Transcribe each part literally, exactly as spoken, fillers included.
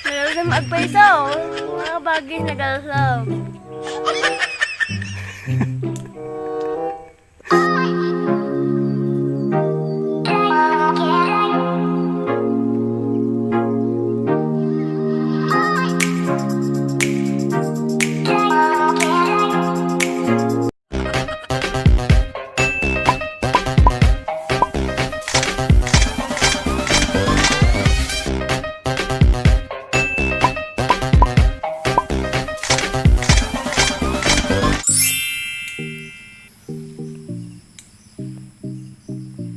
Nagalsam agpayso. Mga bagis, nagalsam.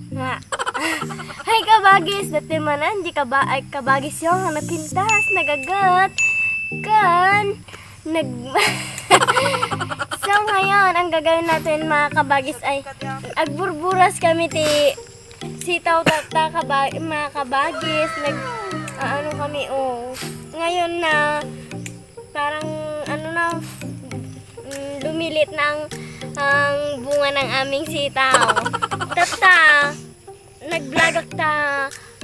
Nga. Hay, kabagis, dati manen, di kaba-, ay, kabagis yung napintas, nagagat. Kan, nag-, So, ngayon, ang gagawin natin, mga kabagis, ay agburburas kami ti sitaw, tatta, kaba-, mga kabagis, nag-, aano kami, oh. Ngayon na, parang, ano na, mm, lumilit na ang, ang bunga ng aming sitaw. Tatta, nag-vlog ak ta,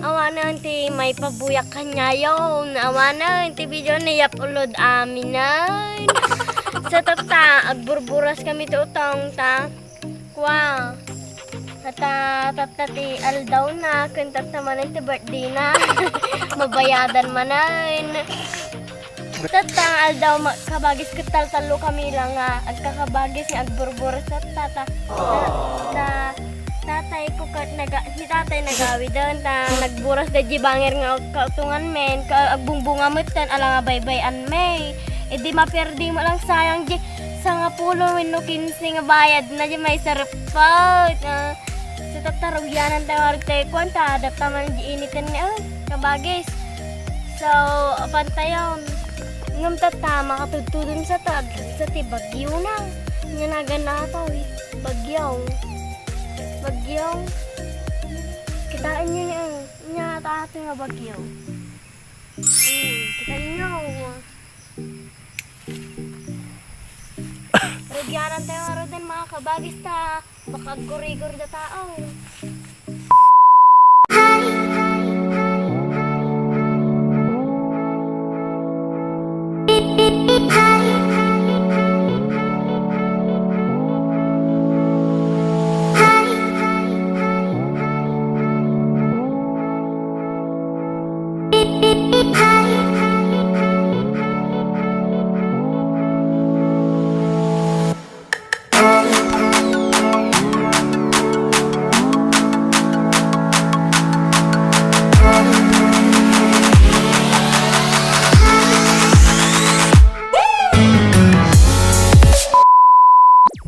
awanen ti maipabuyak kaniayo, awanen ti video ni yap ulod aminen. Sa tatta, agburburas kami ti utong ta. Kua, kata, tatta ti aldaw na, ken tatta manen ti birthday na. Mabayadan manen. Tatta nga aldaw, ma-, kabagis ket taltallo kami la nga agkakabagis nga agburburas tatta, ta, ta, tatay ko ket naga-, ni tatay nagawiden, ta nagburas da di bangir nga kautungan men, ka-, agbungbunga metten, ala nga baybay-an may. Idi maperdi mo lang sayang di sangapulo wenno kinse nga bayad na di may sarepet. Ah, sa tatta rugianan tayo, arag tayo, kuan ta, adap ta man di initen ni, ah, kabagis. So, apan tayon. Ngem tatta, makatudtudon sa tag-, sa ti bagyo na. Nga nagan na ata, eh. Bagyo. Bagyo. Kitaan niyo niya, eh. Nya, ata ato nga bagyo. Hmm, kitaan niyo. Rugianan tayo, aruden, mga kabagis ta. Baka agkurigor da tao.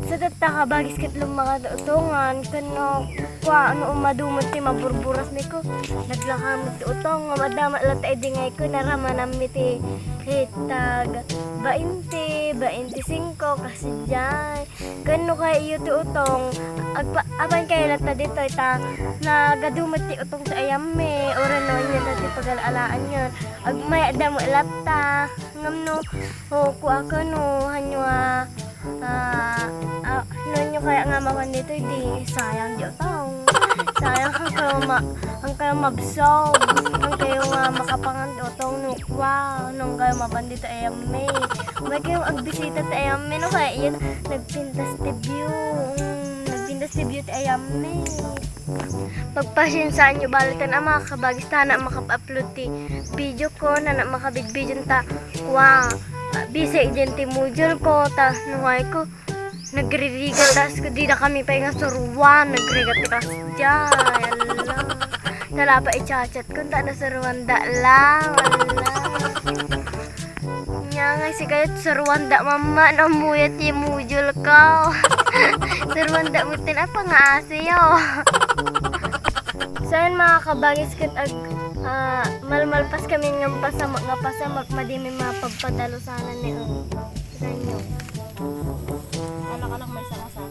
Sa tatta, kabagis ket lummakad utongan, ken no, kua, no umadu met ti maburburas mi ko, naglaka met ti utong, nga madama latta idi ngay ko, naramanam mi ti, ti tag bainte, bainte singko, kasdiay. Ken no kayatyo ti utong, agpa-, apan kayo latta ditoy ta, nagadu met ti utong ti ayam mi, uray no, anya dati pagal-alaan yun. Agmayat da met latta. Ngem no, o, kua ken no, hanyo a, a, a, no, hanyo kaya nga mapan ditoy, di sayang di utong. Sayang, han kayo ma-, han kayo mabsog, han kayo nga makapangan ti utong no kua, no han kayo mapan ditoy ayam mi. May kayo agbisita ti ayam mi, no kaya yun, nagpintas ti view, mm, nagpintas ti view ti ayam mi. Pagpasiensiaanyo bale ten a mga kabagis ta, hanak makap-upload ti video ko, hanak makabidbideo ta, kua, busy diay ti module ko, ta, no, ay ko, nagririgat, tas ko, dida kami pay nga suruan, nagririgat ti kasdiay, ala. Tala pa i-chat-chat ko, ta nasuruan da lang, ala. Nya nga, sika, suruan da mamma, no, ammoyo ti module ko. Suruan da met ten a pangaasiyo. So, yun, mga kabagis, ket ag-, ah, malmalpas kami nga pasamak, nga pasamak, madi mi mapagpadalusanan ni, um, sa inyo. Alak-alak may sarasa.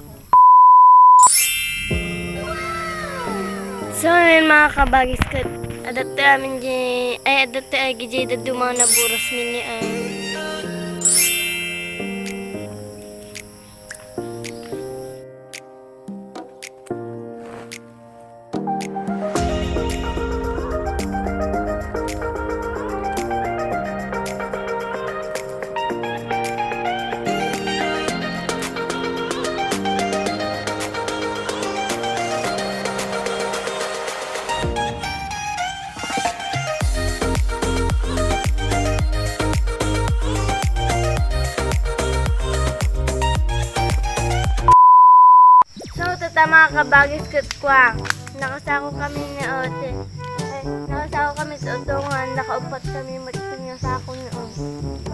So, ngayon, mga kabagis, ket adda ti amin di, ay, adda ti ay, gijay daduma naburas mi ni, ay. Tatta, mga kabagis, ket kua, nakasako kami ni ate. Ay, nakasako kami ti utongan, nakaupat kami met ken nga sako ni, o.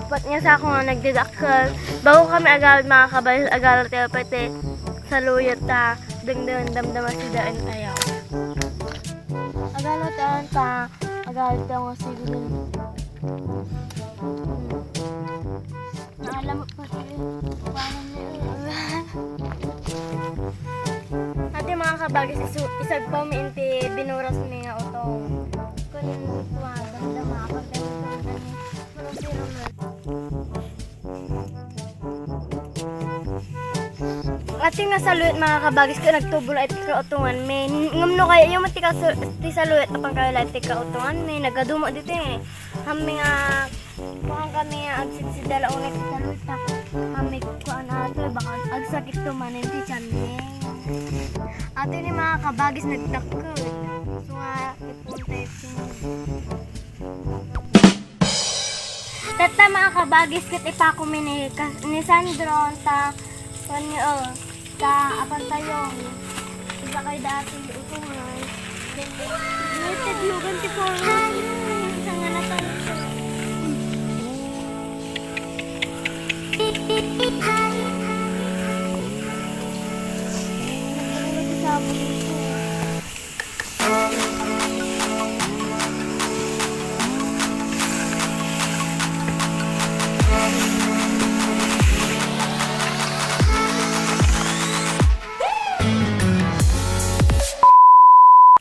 Upat nga sako nga nagdadakkel. Bago kami agawid, mga kabagis, agawid tayo pati saluyot ta dengdeng damdama sida entayo. Agawid tayo ta, agawid tayo nga sige. Naalam mo pa, sige. Paano niya? Ate, mga kabagis, isu-, isagpaw mi iti binuras mi nga utong. Kun kuwan, damdama, pag damdama, ano, marusiro na. Ate, nga saluyot, mga kabagis, ket nagtubo la iti kautongan mi. Ngem no kayatyo met ti kasu-, ti saluyot, apan kayo la iti kautongan mi. Nagadumo ditoy. Kami nga, kuan kami nga agsidsida la unay ti saluyot ta. Kami kuan ato, baka agsakitto manen ti tiyan mi. Ate, ni mga kabagis nagdakkel. So nga, ipon tayo. Tatta, mga kabagis, ket ipako mi ni Ka-, ni Sandro, ta, kuan ni, o, ta, apan tayo. Iba kay dati, utungan. Then, United Logan ti Forward. Sa nga natalito. Ano na ti sabon ito?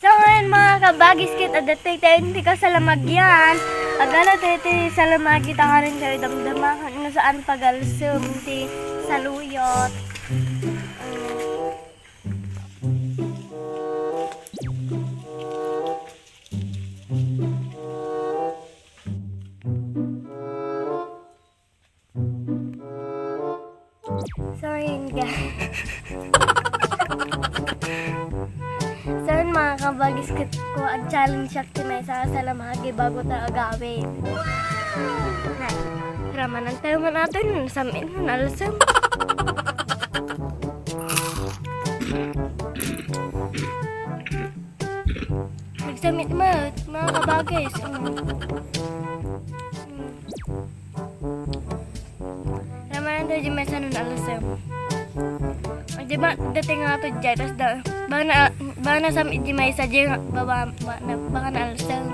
So, ngayon, mga kabagis, ket adda tayo ti kasalamagian. Agala tayo ti salamagi ta karin tayo damdama nga saan pagalsem ti saluyot. Sorry, guys. So, yun, mga kabagis, ket ko, ag-challenge siya ti maysa a salamagi bago ta agawid. Hay, ramanan tayo man atin, samin, nalsem. Nagsamit met, mga kabagis. Mm. Mm. Ramanan tayo di maysa no nalsem. Di ba, dating nga to dyan, tas da, baka na, baka nasamit di maysa dyan, baba, ba, na, baka nalsem.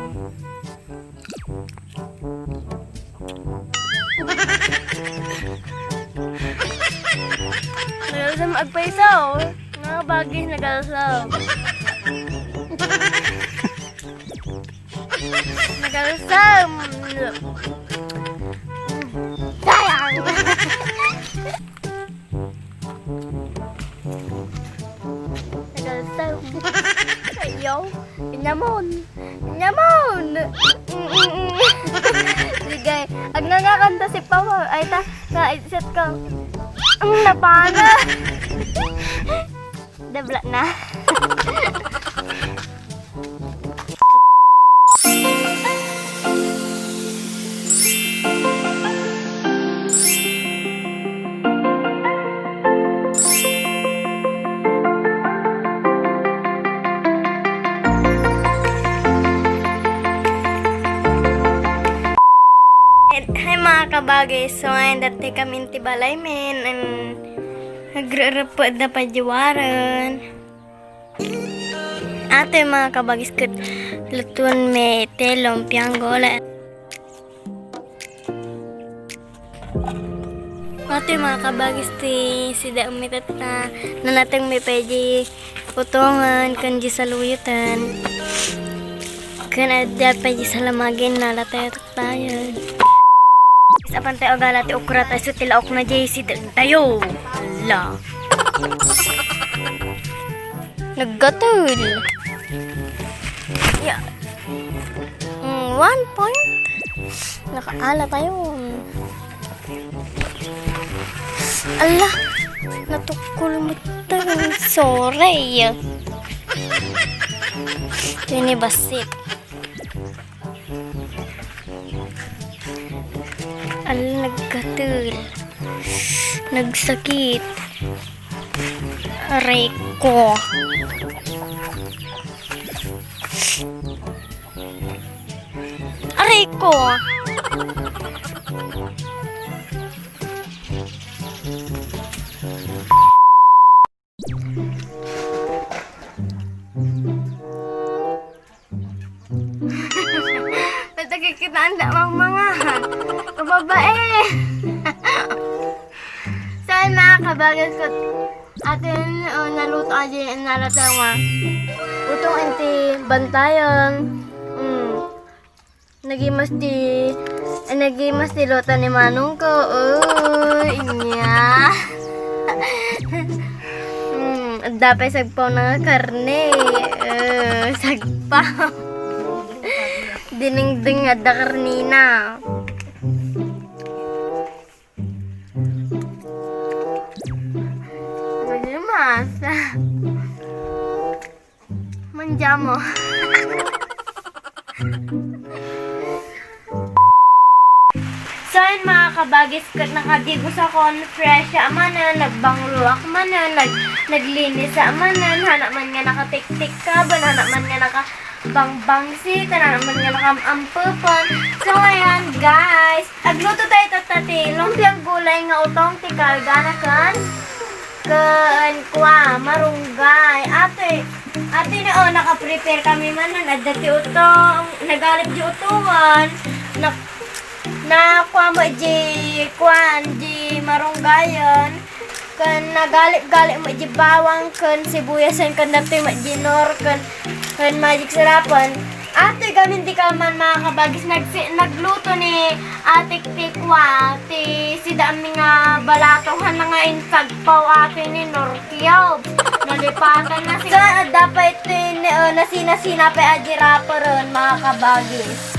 Nagalsem agpayso. Mga bagis, nagalsem. Nagalsem. Sayang. Nagalsem. Ayaw. Inyamon. Inyamon. Mm, mm, mm. Sige. Agnangakan ta si Papa. Ay, ta. Ka, set ko. Ang napana. Debla na. Hi, mga kabagis. So, ngayon, dati kami ti balay men, and nagrerepet da pa diwaren. Ato yung mga kabagis ket lutuan mi ti lumpiang gulay. Ato yung mga kabagis ti sida umitatta, nanateng mi pa di utongan, ken di saluyotan. Ken adda pa di salamagin, nalatayo tayo. Apan tayo agala ti okra tayo, so ti laok na J C tayo. Ala. Naggatul. Yeah. Mm, one point. Nakaala tayo. Ala, natukol mo tayo. Sorry. Ito yung basit. Ala, naggatul. Nagsakit. Aray ko. Aray ko. Ito kikitaan da mang mangahan. Kababae. Saan, mga kabagis ko? Atin, oh, naluto aja yung nalatawan. Utong inti bantayan. Mm. Nagimas ti, eh, nagimas ti luto ni manong ko. Oh, inya. Hmm, adda pay sagpaw na nga karne. Eh, sagpaw. Dinengdeng nga adda karnena. Nagimas. Manjamo. So, ayun, mga kabagis, ket nakadigos akon, fresh a manen, nagbangloak manen, nag-, naglinis a manen, hana man nga nakatiktikkaben, hana man nga nakabangbangsit, hana man nga nakaam-ampepen. So, ngayon, guys, agluto tayo tatta ti lumpiang gulay nga utong ti kargana ken, ken kua, marunggay. Atoy, Ati na, oh, naka-prepare kami manen. Adda ti utong, nagalip di utongan. Na, na, kua mo di, kuan, di marunggayan. Ken nagalip-galip mo di bawang, ken sibuyasen, ken datoy mo di Knorr, ken, ken Magic Sarapan. Atoy gamin di ka man, mga kabagis, nagsi-, nagluto ni Ate ti kua, ti sida mi nga balatong, han nga insagpaw atoy ni Knorr Cube. Nalipatan na si... Sa, adda pay ti, uh, nasina-sina pay a di wrapper, mga kabagis.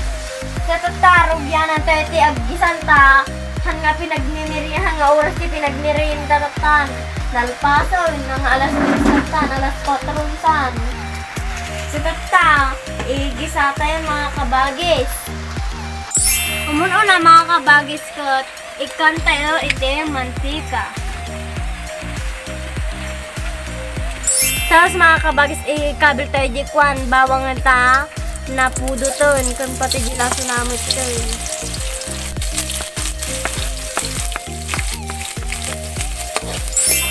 Sa tatta, rugianan tayo ti aggisanta, han nga pinagmimiri-, han nga oras ti pinagmirienda tatta. Nalpasen, nga alas tres tatta, alas kuatro san. Sa tatta, igisa tayo, mga kabagis. Umun-una, mga kabagis, ket ikkan tayo iti mantika. Tapos, mga kabagis, ikabil tayo di kuan, bawang ta napudoten, ken pati di lasona metten.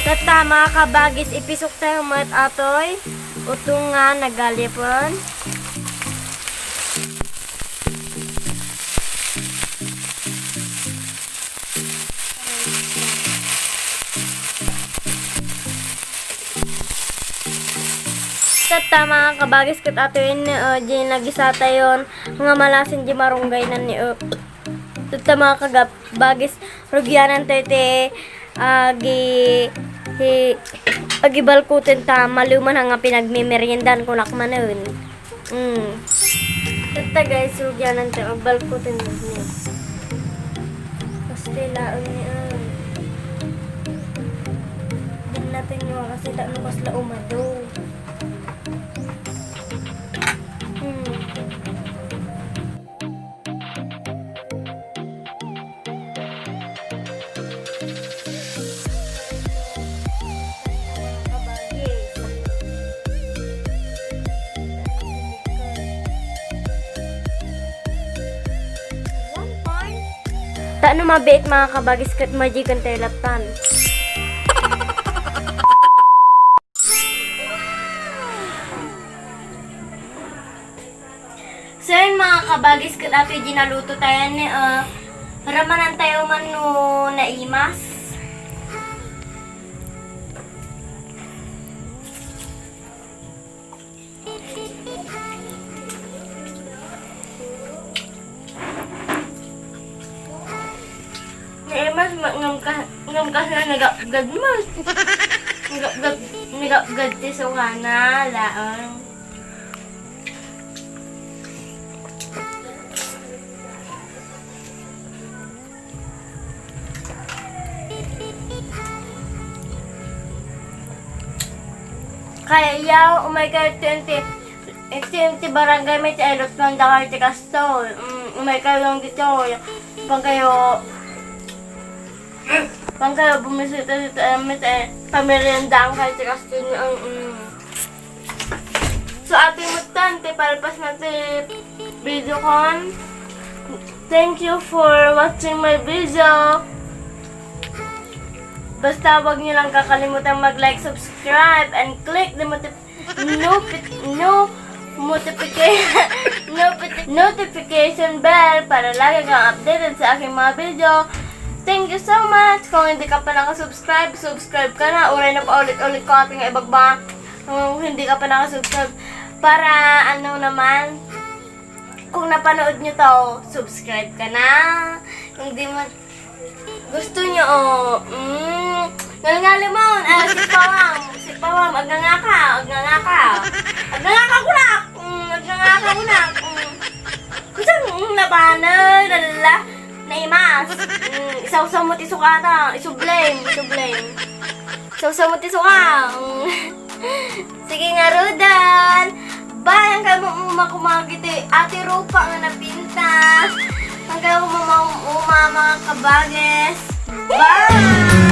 Tatta, mga kabagis, ipisok tayo met atoy utong nga nagalipen. Tatta, mga kabagis, ket atoy ni, uh, di nagisa tayon nga malasin di marunggay na ni, uh, tatta, mga kabagis, rugianan tayo ti agi-, hi-, agibalkuten ta maluman nga pinagmimeriendan kunak manen. Mm. Tatta, guys, rugianan tayo, agbalkuten mo. Pastelaen ni ay. Din natin yung kasi ta-, ano, kasla umado. Mm. Ta no mabiit, mga kabagis, ket majikan tayo laptan. So yun, mga kabagis, ket atoy di naluto tayo ni, ah, ramanan tayo man no naimas. Naimas, ma-, ngem ka-, ngem kasla nagapgad mo. Nagapgad, nagapgad ti sungana, laeng. Kaya yaw, umay kayo ti, ti, ti, ti barangay may ti elot man da kayo ti kastol. Mm, umay kayo lang dito. Pang kayo. Pangkaya bumisita dito, eh, met, eh, pameriendaan kayo ti Castillo, ang, mm. So, ati met, ti palpasna ti video kon. Thank you for watching my video. Basta wag niyo lang kakalimutan mag-like, subscribe, and click the notif-, no, no notification, no, notification bell para lagi kang updated sa aking mga video. Thank you so much! Kung hindi ka pa nakasubscribe, subscribe ka na. Uray na paulit-ulit ko ating ibagba. Kung hindi ka pa nakasubscribe, para ano naman, kung napanood nyo to, subscribe ka na. Kung di mo, gusto nyo, oh, mm, ngalngalimon, ah, si Pawang, si Pawang, agngangaka, agngangaka, agngangaka ko na, mm, agngangaka ko na, mm. Kusang, mm, labanan, lalala, naimas, mm, isawsaw mo ti sukata, isublem, isublem. Isawsaw mo ti suka, mm. Sige nga, Rodan. Bye, ang kayo mauma kumagiti ati rupa nga napinta. Ang kayo mauma, mga kabages. Bye!